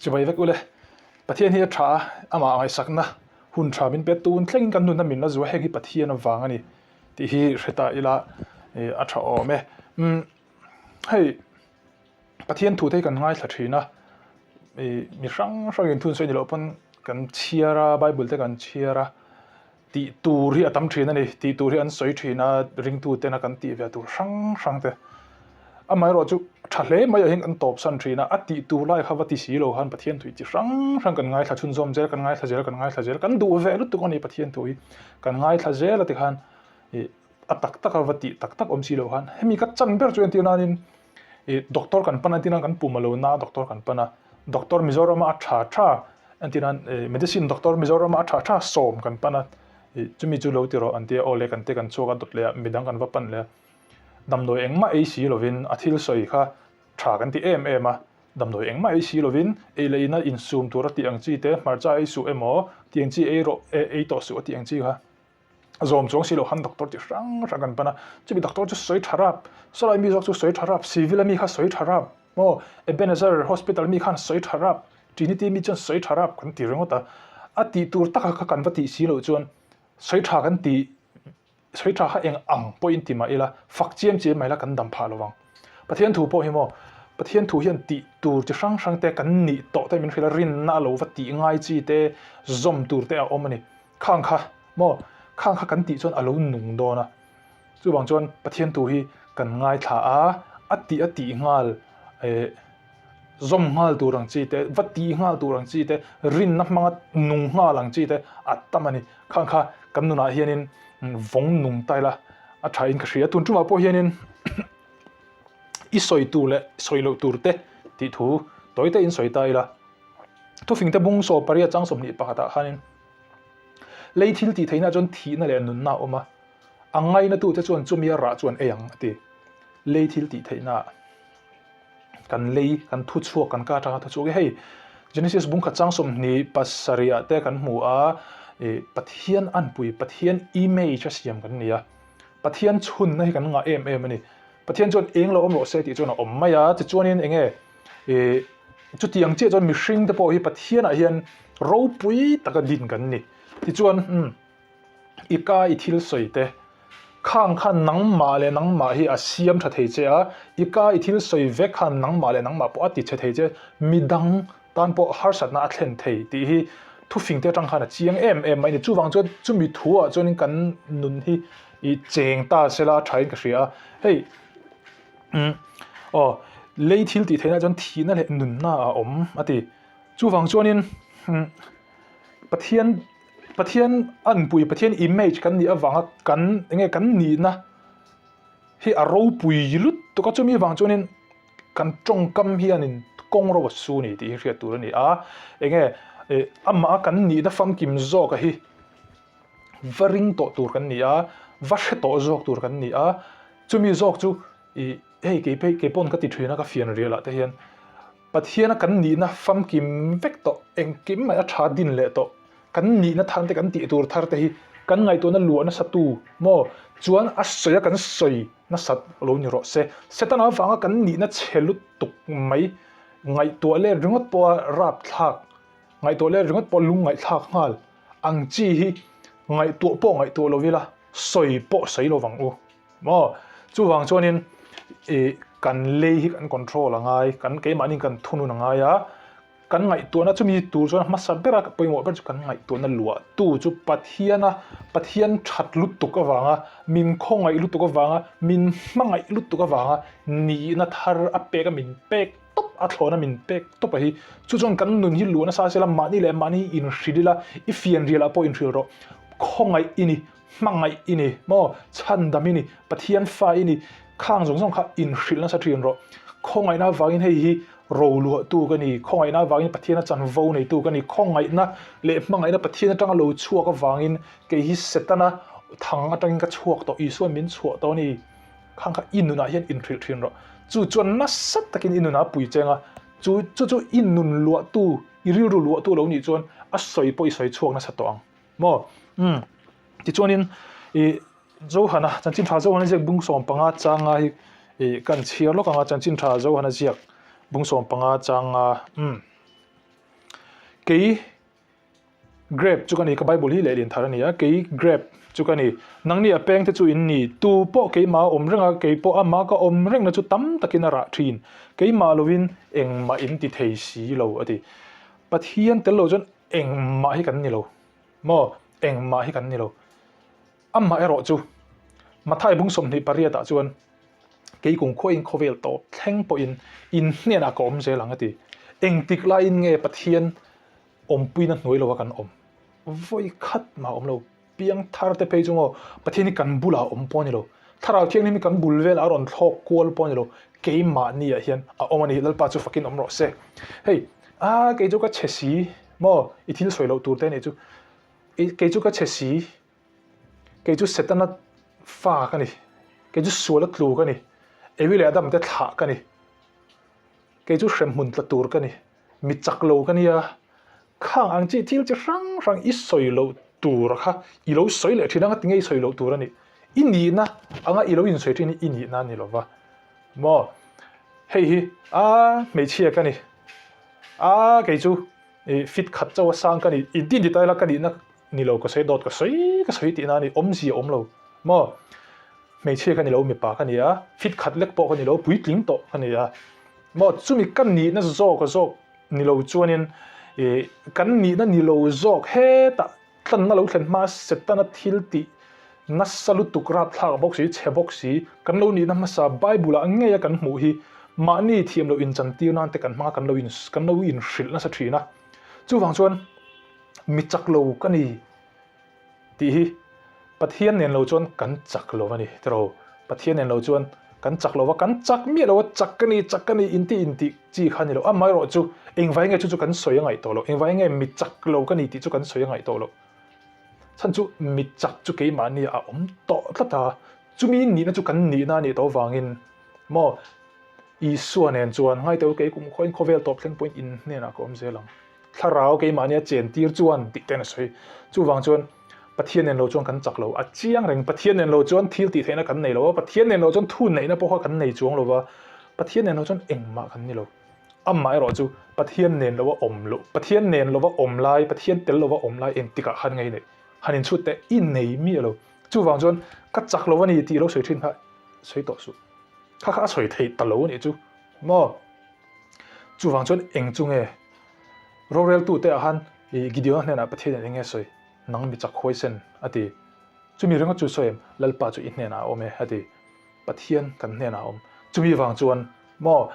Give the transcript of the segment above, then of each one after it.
Chibai vek ule. Pathian hi a tha a, amah ngaihsakna hun tha min pe tun thlengin kan nunna min la zuah heng hi Pathian avang a ni tih hi hre ta ila a tha awm e. Umm hei Pathian thu te hi kan ngaithla thin a, ih mi hrang hrangin thun sawi ni loh pawn kan chhiar a, Bible te kan chhiar a. Tih tur hi a tam thin a ni. Tih tur hi an sawi thin a, ringtu tena kan tih ve tur hrang hrang te. Amaherawh chu tha hle mai ah hian kan tawp san thin a, a tih tur lai kha va ti si lo khan Pathian tui chi hrang hrang kan ngaithla chhunzawm zel, kan ngaithla zel, kan ngaithla zel, kan duh ve lutuk a ni Pathian thu hi. Kan ngaithla zel a tikhan ih a tak tak a va tih tak tak awm si lo khan hemi ka chan ber chu entir nanin ih doctor kan pan a entir nan kan pum a lo na doctor kan pan a, doctor Mizorama a tha tha Entir nan eh medicine doctor Mizorama a tha tha sawm kan pan a, ih chumi chu lo ti rawh an tia aw le kan te kan chhuak a dawt leh a midang kan va pan leh a, damdawi engmah ei si lovin a thil sawi kha tha kan ti em em a, damdawi engmah ei si lovin ei leh ina insum tur a tih ang chi te hmarcha ei suh emaw tih ang chi ei rawh eh ei tawh suh a tih ang chi kha. A zawm chuang si lo khan doctor chi hrang hrang kan pan a, chumi doctor chu sawi tha rap, sawlai mi zawk chu sawi tha rap, civil a mi kha sawi tha rap maw, Ebenezer hospital mi khan sawi tha rap, Trinity mi chuan sawi tha rap kan ti ringawt a, a tih tur taka kha kan va tih si loh chuan sawi tha kan ti, sawi tha kha eng ang pawhin ti mah ila, fak chiam chiam mah ila kan dam phah lo vang. Pathian thu pawh hi maw, Pathian thu hian tih tur chi hrang hrang te kan nih tawh te min hrilh a, rinna a lo va tih ngai chi te, zawm tur te a awm a ni. Khang kha maw, khang kha kan tih chuan a lo nung dawn a, chuvang chuan Pathian thu hi kan ngaithla a, a tih a tih nghal eh zawm nghal tur ang chi te, va tih nghal tur ang chi te, rinna hmanga nung nghal ang chi te a tam a ni. Khang kha kan nunah hianin vawng nung ta ila a thain ka hria. Tun tumah pawh hianin i sawi tur leh sawi loh tur te tih thu tawi te in sawi ta ila. Thufingte bung 18 chang 21 ah khanin Lei thil tih theihna chuan thihna leh nunna a awm a, a ngainatute chuan chumi a rah chu an ei ang a ti. Lei thil tih theihna kan lei, kan thu chhuak, kan ka atanga thu chhuak hi hei Genesis bungkhat chang 27 ah te kan hmu a, ih Pathian anpui, Pathian image a siam kan ni a, Pathian chhunna hi kan ngah em em a ni. Pathian chuan eng lo awm rawh se tih chuan a awm mai a, tichuanin eng nge Ih, chutiang chiah chuan mihring te pawh hi Pathianah hian ropui taka din kan ni. Tichuan, umm, i ka i thil sawi te, khang khan nangmah leh nangmah hi a siam tha thei che a, i ka i thil sawi vek khan nangmah leh nangmah pawh a ti chhe thei che, midang tan pawh harsatna a thlen thei tih hi thufing te atang khan a chiang em em mai a ni. Chuvang chuan chumi thuah chuanin kan nun hi i cheng ta sela a thain ka hria a, hei, Umm aw lei thil tih theihna chuan thihna leh nunna a awm a ti. Chuvang chuanin umm Pathian Pathian anpui Pathian image kan nih avanga kan eng nge kan nihna hi a ropui lutuk a chumi avang chuanin kan tawngkam hianin kawng ro a su ni tih hi hriat tur a ni a. Eng nge eh amah a kan nihna famkim zawka hi va ring tawh tur kan ni a, va hre tawh zawk tur kan ni a, chumi zawk chu ih hei kei phei kei pawn ka ti thin a ka fian rial ah te hian Pathiana kan nihna famkim vek tawh engkim mai a tha din leh tawh kan nihna thar te kan tih tur thar te hi kan ngaihtuahna luah nasa tu maw chuan a sawi a kan sawi nasat lo ni rawh se Setana avanga kan nihna chhe lutuk mai ngaihtuah let ringawt pawha rapthlak Ngaihtuah leh ringawt pawh lung ngaihthlak nghal ang chi hi ngaihtuah pawh ngaihtuah lo ila sawi pawh sawi lo vang u maw. Chuvang chuanin ih kan lei hi kan control a ngai, kan keimahni kan thunun a ngai a, kan ngaihtuahna chumi tur chuan hmasa bera pawimawh ber chu kan ngaihtuahna luah tu chu Pathiana Pathian that lutuk avanga min khawngaih lutuk avanga min hmangaih lutuk avanga nihna thar a pek a min pek tawp a thlawna min pek tawp a hi. Chu chuan kan nun hi luh nasa sela mahni leh mahni inhrilh ila, i fian rialah pawh inhrilh rawh. Khawngaih i ni, hmangaih i ni maw, chhandam i ni, Pathian fa i ni, khang zawng zawng kha inhrilh nasa thin rawh. Khawngaihna avangin hei hi roluahtu ka ni, khawngaihna avangin Pathiana chanvo neitu ka ni, khawngaihna leh hmangaihna Pathian atanga lo chhuak avangin kei hi Setana thang atangin ka chhuak tawh, Isuan min chhuah tawh a ni. Khang kha i nunah hian inhrilh thin rawh. Chu chuan nasa takin i nunah a pui cheng a, chu chu chu i nun luahtu, i rilru luahtu lo nih chuan a sawi pawh i sawi chhuak nasa tawh ang maw? Umm. Tichuanin i Johana, Chanchin Tha Johana ziak bung 15 changa hi i kan chhiar lawk ang a, Chanchin Tha Johana ziak bung 15 changa umm. Kei Grape chu ka ni, ka Bible hi lehlin thar a ni a, kei grape chu ka ni. Nangni a peng te chu in ni, tu pawh keimah a awm reng a, kei pawh amah ka awm rengna chu tam takin a rah thin. Keimah lovin engmah in ti thei si lo a ti. Pathian tel lo chuan engmah hi kan ni lo maw? Engmah hi kan ni lo. Amah erawh chu Mathai bung 28 ah chuan kei kum khuain khawvel tawp thleng pawhin in hnenah ka awm zel ang a ti. Engtik laiin nge Pathian awmpuina hnuai lova kan awm? Vawi khat mah a awm lo. Piang thar te phei chu maw Pathian hi kan bulah a awm pawh a ni lo. Thlarau Thianghlim hi kan bul velah a rawn thlawk kual pawh a ni lo. Keimahni ah hian a awm a ni. Lalpa chu fakin awm rawh se. Hei, a kei chu ka chhe si maw i thil sawi loh tur te a nih chu. Kei chu ka chhe si. Kei chu Setana fa ka ni. Kei chu suala tlu ka ni. Evi leh Adam te thlah ka ni. Kei chu hremhmun tla tur ka ni. Mi chak lo ka nia. Khang ang chi thil chi hrang hrang i sawi loh tur kha i lo sawi leh thin anga tinge i sawi loh tur a nih. I nihna anga i lo insawi thin hi i nihna a ni lo va. Maw? Hei hi a hmeichhia ka ni. A kei chu i fit khat chauh a sang ka ni. I din ti ta ila ka nihna Ni lo ka sawi dawt ka sawi ka sawi tihna a ni, awmzia awm lo maw? Hmeichhia ka ni lo, mipa ka ni a, fit khat lek pawh ka ni lo, puitling tawh ka ni a maw? Chumi ka nihna zawk a zawk ni lo chuanin ih kan nihna ni lo zawk hetah tlanna lo thlen hma Setana thil tih nasa lutuk rapthlak bawk si, chhe bawk si, kan lo nihna hmasa Bible ah ngeia kan hmuh hi mahni thiam loh inchantir nan te kan hmanga kan lo in kan lo inhrilh nasa thin a. Chuvang chuan Mi chak lo ka ni tih hi Pathian nen lo chuan kan chak lo a ni tiraw? Pathian nen lo chuan kan chak lo va, kan chak miah lo a, chak ka ni, chak ka ni intih intih chi kha a ni lo. Amaherawh chu engvai nge chu chu kan sawi a ngaih tawh loh, engvai nge mi chak lo ka ni tih chu kan sawi a ngaih tawh loh. Chhan chu mi chak chu keimahni a awm tawh tlat a, chumi nihna chu kan nihna a nih tawh avangin maw Isua nen chuan ngaiteu kei kum khawiin khawvel tawp thleng pawhin in hnenah ka awm zel ang. Thlarau keimahnia chen tir chuan tih ten a sawi. Chuvang chuan Pathian nen lo chuan kan chak lo. A chiang reng Pathian nen lo chuan thil tih theihna kan nei lo a, Pathian nen lo chuan thu neihna pawh kha kan nei chuang lo va, Pathian nen lo chuan engmah kan ni lo. Amah erawh chu Pathian nen lova awm loh, Pathian nen lova awm lai, Pathian tel lova awm lai engtikah khan ngei neih? Han inchhut teh, i nei miah lo. Chuvang chuan ka chak lo a ni tih lo sawi thin kha sawi tawh suh. Kha kha a sawi theih ta lo a nih chu maw? Chuvang chuan eng chu nge roreltute ah khan i Gideon-a hnenah Pathianin eng nge sawi? Nang mi chak huaisen a ti. Chumi ringawt chu sawi em? Lalpa chu i hnenah a awm e a ti. Pathian kan hnenah a awm. Chumi vang chuan maw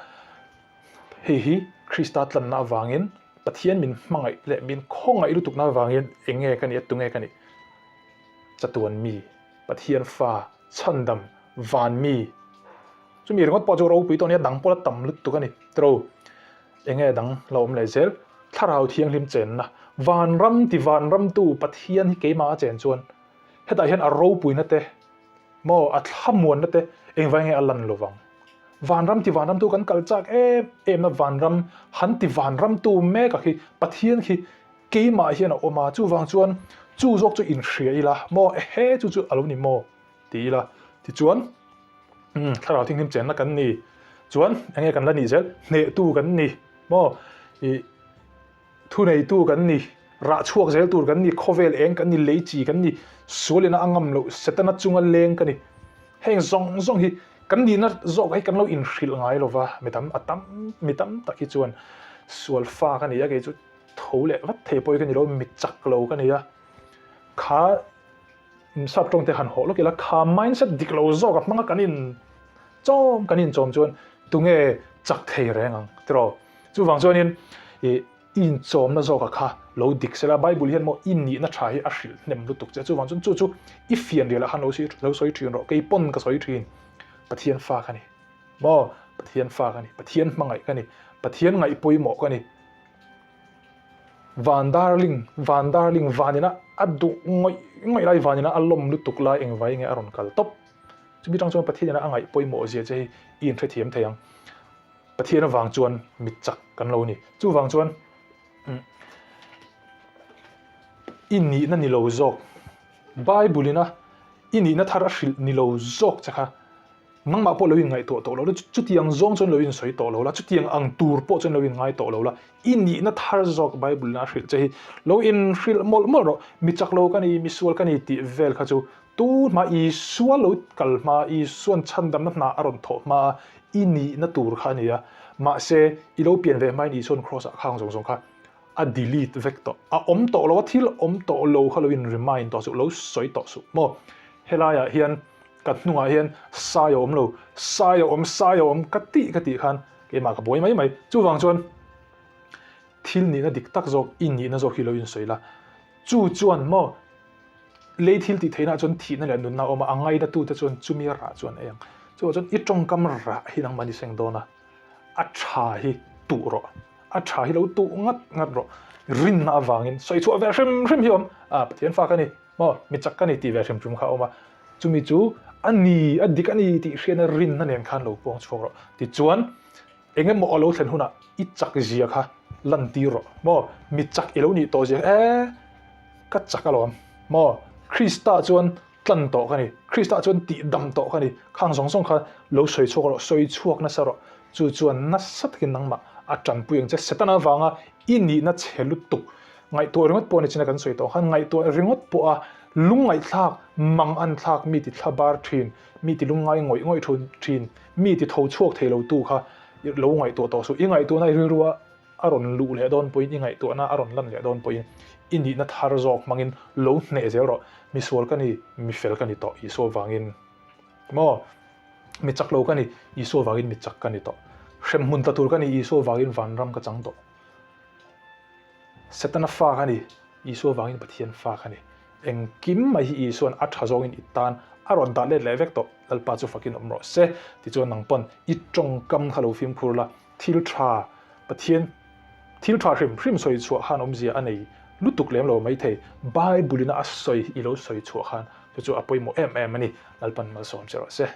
hei hi Krista tlanna avangin Pathian min hmangaih leh min khawngaih lutukna avangin eng nge ka nih a tunge ka nih? Chatuan mi, Pathian fa, chhandam, van mi. Chumi ringawt pawh chu ropui tawh a nia, dang pawh la tam lutuk a ni. Tiro, enge dang la awm leh zel? Thlarau Thianghlim chenna, vanram ti vanramtu Pathian hi keimah a chen chuan hetah hian a ropuina te maw a thlamuanna te engvai nge a lan lovang? Vanram ti vanramtu kan kal chak em em na vanram han ti vanramtu mek a khi Pathian khi keimah hian a awm a, chuvang chuan chu zawk chu inhria ila maw ehe chu chu a lo ni maw ti ila tichuan Umm thlarau thinghlim chenna kan ni chuan enge kan la nih zel hnehtu kan ni maw ih thuneitu kan ni rah chhuak zel tur kan ni khawvel eng kan ni lei chi kan ni sualina a ngam loh setana chunga leng ka ni heng zawng zawng hi kan nihna zawk hi kan lo inhrilh ngai lova mi tam a tam mi tam tak hi chuan sual fa ka ni a kei chu tho leh vat thei pawh hi ka ni lo mi chak lo ka ni a kha Sap tawng te han hawh lawk ila kha mindset dik lo zawk a hmanga kan in chawm kan in chawm chuan tunge chak thei reng ang tiraw chuvang chuanin ih i inchawmna zawk a kha lo dik sela Bible hian maw i nihna tha hi a hrilh hnem lutuk che chuvang chuan chu chu i fian rial ah khan lo lo sawi thin rawh kei pawn ka sawi thin Pathian fa ka ni maw Pathian fa ka ni Pathian hmangaih ka ni Pathian ngaih pawimawh ka ni. Van darling, van darling, vanina a duh ngawih ngawih lai, vanina a lawm lutuk lai engvai nge a rawn kal tawp. Chumi tang chuan Pathianina a ngaih pawimawh zia che hi i inhrethiam thei ang. Pathian avang chuan mit chak kan lo ni. Chuvang chuan i nihna ni lo zawk, Bible-ina i nihna thar a hrilh ni lo zawk che kha. Nangmah pawh lo inngaihtuah tawh lo la, chutiang zawng chuan lo insawi tawh lo la, chutiang ang tur pawh chuan lo inngai tawh lo la, i nihna thar zawk Bible in a hrilh che hi lo inhrilh mawlh mawlh rawh. Mi chak lo ka ni, mi sual ka ni tih vel kha chu tu hma Isua lo kal hma, Isua'n chhandamna hna a rawn thawh hma a i nihna tur kha a ni a. Mahse, i lo pian ve hmain Isua'n Kraws ah khang zawng zawng kha a delete vek tawh. A awm tawh lo a, thil awm tawh lo kha lo in remind tawh suh, lo sawi tawh suh maw. Helaiah hian ka hnungah hian sai a awm lo, sai a awm, sai a awm ka tih ka tih khan keimah ka buai mai mai. Chuvang chuan thil nihna dik tak zawk, i nihna zawk hi lo insawi la. Chu chuan maw lei thil tih theihna ah chuan thihna leh nunna a awm a, a ngainatute chuan chumi rah chuan ei ang. Chuvang chuan i tawngkam rah hi nangmah ni seng dawn a. A tha hi tuh rawh, a tha hi lo tuh ngat ngat rawh, rinna avangin sawi chhuah ve hrim hrim hi awm, ah Pathian fa ka ni maw, mi chak ka ni tih ve hrim hrim kha a awm a, chumi chu a ni, a dik a ni tih hriatna rinna nen khan lo puang chhuak rawh. Tichuan eng emaw a lo thlen hunah i chak zia kha lan tir rawh maw, mi chak i lo nih tawh zia kha e ka chak alawm maw, Krista chuan Tlan tawh ka ni, Krista chuan tih dam tawh ka ni, khang zawng zawng kha lo sawi chhuak rawh, sawi chhuak nasa rawh, chu chuan nasa takin nangmah a tanpui ang che. Setana avanga i nihna chhe lutuk ngaihtuah ringawt pawh ni china kan sawi tawh khan ngaihtuah ringawt pawha lungngaihthlak, manganthlak, mi ti thla bar thin, mi ti lungngai ngawih ngawih thun thin, mi ti tho chhuak thei lo tu kha lo ngaihtuah tawh suh. I ngaihtuahna i rilrua a rawn luh leh dawn pawhin, i ngaihtuahna a rawn lan leh dawn pawhin i nihna thar zawk hmangin lo hneh zel rawh. Mi sual ka ni, mi fel ka ni tawh Isua vangin. Maw? Mi chak lo ka ni, Isua vangin mi chak ka ni tawh. Hremhmun tla tur ka ni, Isua vangin vanram ka chang tawh. Setana fa ka ni, Isua vangin Pathian fa ka ni. Engkim mai hi Isua'n a tha zawngin i tan a rawn dah let leh vek tawh. Lalpa chu fakin awm rawh se. Tichuan nang pawn i tawngkam kha lo fimkhur la, Thil tha, Pathian thil tha hrim hrim sawi chhuah khan awmzia a nei lutuk lem lo maithei. Bible-in a sawi i lo sawi chhuah khan chu chu a pawimawh em em a ni. Lalpan malsawm che rawh se.